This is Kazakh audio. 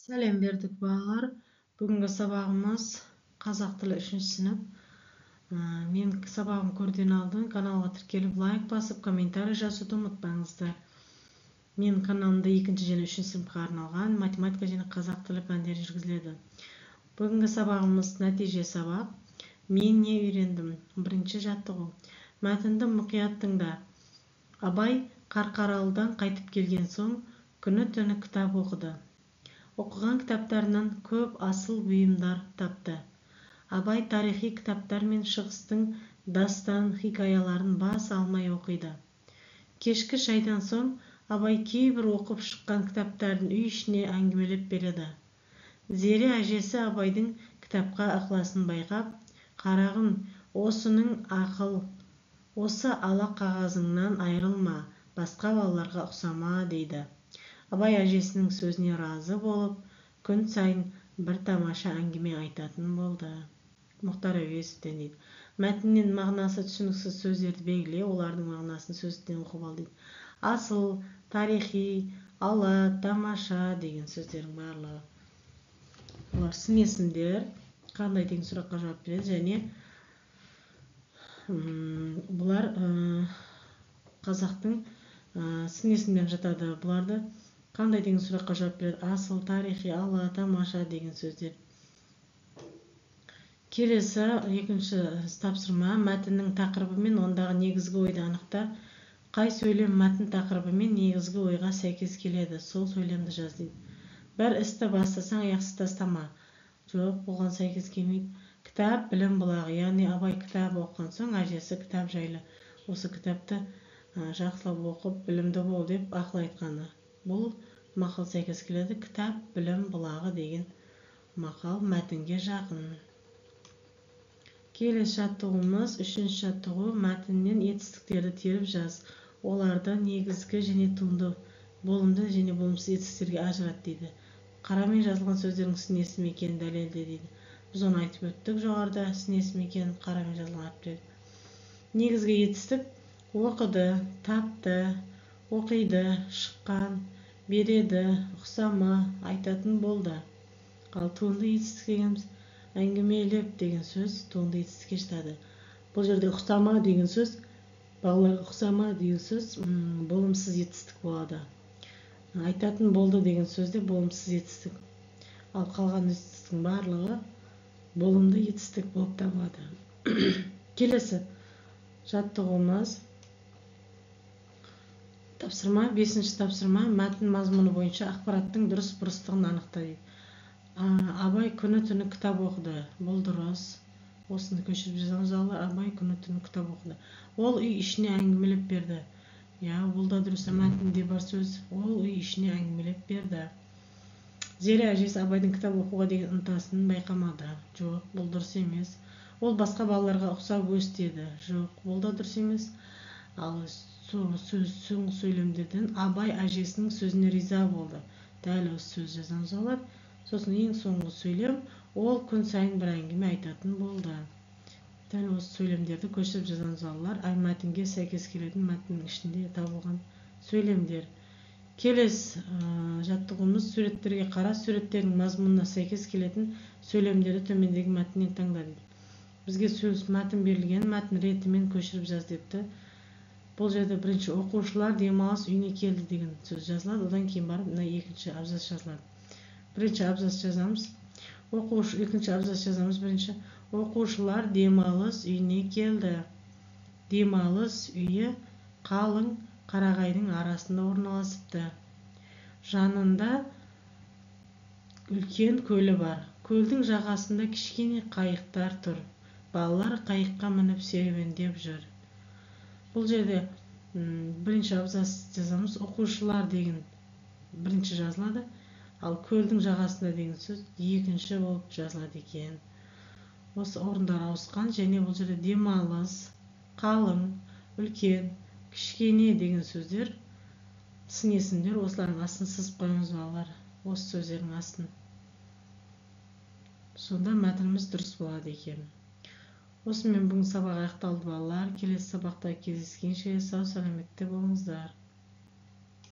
Сәлем бердік, балалар! Бүгінгі сабағымыз қазақ тілі, үшінші сынып. Мен сабағым көруден алдын каналға тіркеліп, лайк басып, комментарий жазуды ұмытпаңыздар. Менің каналымда екінші және үшінші сыныпқа арналған математика және қазақ тілі пәндері жүргізіледі. Бүгінгі сабағымыз нәтиже сабақ. Мен не үйрендім? Бірінші жаттығу. Мәтінді мұқият тыңда. Абай Қарқаралыдан қайтып келген соң, күні-түні кітап оқыды. Оқыған кітаптарынан көп асыл бұйымдар тапты. Абай тарихи кітаптар мен шығыстың дастан, хикаяларын бас алмай оқиды. Кешкі шайдан соң Абай кейбір оқып шыққан кітаптарын үй ішіне әңгімелеп береді. Зере әжесі Абайдың кітапқа ықыласын байқап: «Қарағым, осының ақыл, осы ала қағазыңнан айырылма, басқа балаларға ұқсама», – дейді. Абай әжесінің сөзіне разы болып, күн сайын бір тамаша әңгіме айтатын болды. Мұхтар Әуезовтен дейді. Мәтіннен мағынасы түсініксіз сөздерді белгіле, олардың мағынасын сөздіктен оқып ал дейді. Асыл, тарихи, ала, тамаша деген сөздердің барлығы, бұлар сын есімдер, қандай деген сұраққа жауап береді және бұлар қазақтың сын есімдеріне жатады. Бұларды қандай деген сұраққа жауап береді: асыл, тарихи, ала, тамаша деген сөздер. Келесі, екінші тапсырма. Мәтіннің тақырыбы мен ондағы негізгі ойды анықта. Қай сөйлем мәтін тақырыбы мен негізгі ойға сәйкес келеді, сол сөйлемді жаз дейді. Бір істі бастасаң, аяқсыз тастама. Жоқ, бұған сәйкес келмейді. Кітап – білім бұлағы. Яғни Абай кітап оқыған соң, әжесі кітап жайлы, осы кітапты жақсылап оқып, білімді бол деп ақыл айтқаны. Бұл мақал сәйкес келеді. Кітап – білім бұлағы деген мақал мәтінге жақын. Келесі жаттығуымыз, үшінші жаттығу. Мәтіннен етістіктерді теріп жаз, оларды негізгі және туынды, болымды және болымсыз етістіктерге ажырат дейді. Қарамен жазылған сөздердің сын есім екенін дәлелде дейді. Біз оны айтып өттік жоғарыда, сын есім екенін, қарамен жазылған әріптер. Негізгі етістік: оқыды, тапты, оқиды, шыққан, береді, ұқсама, айтатын болды. Ал туынды етістік дегеніміз әңгімелеп деген сөз туынды етістікке жатады. Бұл жерде ұқсама деген сөз, балаларға ұқсама деген сөз болымсыз етістік болады. Айтатын болды деген сөз де болымсыз етістік. Ал қалған етістіктің барлығы болымды етістік болып табылады. Келесі жаттығуымыз, тапсырма, бесінші тапсырма. Мәтін мазмұны бойынша ақпараттың дұрыс бұрыстығын анықта дейді. Абай күні түні кітап оқыды. Бұл дұрыс, осыны көшіріп жазамыз. Ал Абай күні түні кітап оқыды. Ол үй ішіне әңгімелеп берді. Иә, бұл да дұрыс, мәтінде бар сөз: ол үй ішіне әңгімелеп берді. Зере әжесі Абайдың кітап оқуға деген ынтасын байқамады. Жоқ, бұл дұрыс емес. Ол басқа балаларға ұқсап өс деді. Жоқ, бұл да дұрыс емес. Ал сөз, соңғы сөйлемдерден Абай әжесінің сөзіне риза болды. Дәл осы сөз жазамыз, балалар. Сосын ең соңғы сөйлем: ол күн сайын бір әңгіме айтатын болды. Дәл осы сөйлемдерді көшіріп жазамыз, балалар. Мәтінге сәйкес келетін, мәтіннің ішінде табылған сөйлемдер. Келесі жаттығуымыз. Суреттерге қара, суреттердің мазмұнына сәйкес келетін сөйлемдерді төмендегі мәтіннен таңда дейді. Бізге сөз, мәтін берілген, мәтін ретімен көшіріп жаз депті. Бұл жерде бірінші «Оқушылар демалыс үйіне келді» деген сөз жазылады, одан кейін барып мына екінші абзац жазылады. Бірінші абзац жазамыз, оқушы, екінші абзац жазамыз. Бірінші: Оқушылар демалыс үйіне келді. Демалыс үйі қалың қарағайдың арасында орналасыпты. Жанында үлкен көлі бар. Көлдің жағасында кішкене қайықтар тұр. Балалар қайыққа мініп, серуендеп жүр. Бұл жерде бірінші абзац жазамыз. «Оқушылар» деген бірінші жазылады, ал «көлдің жағасында» деген сөз екінші болып жазылады екен. Осы орындар ауысқан. Және бұл жерде демалыс, қалың, үлкен, кішкене деген сөздер сын есімдер. Осылардың астын сызып қоямыз, балалар, осы сөздердің астын. Сонда мәтініміз дұрыс болады екен. Осымен бүгін сабақ аяқталды, балалар. Келесі сабақта кездескенше, сау сәлеметте болыңыздар.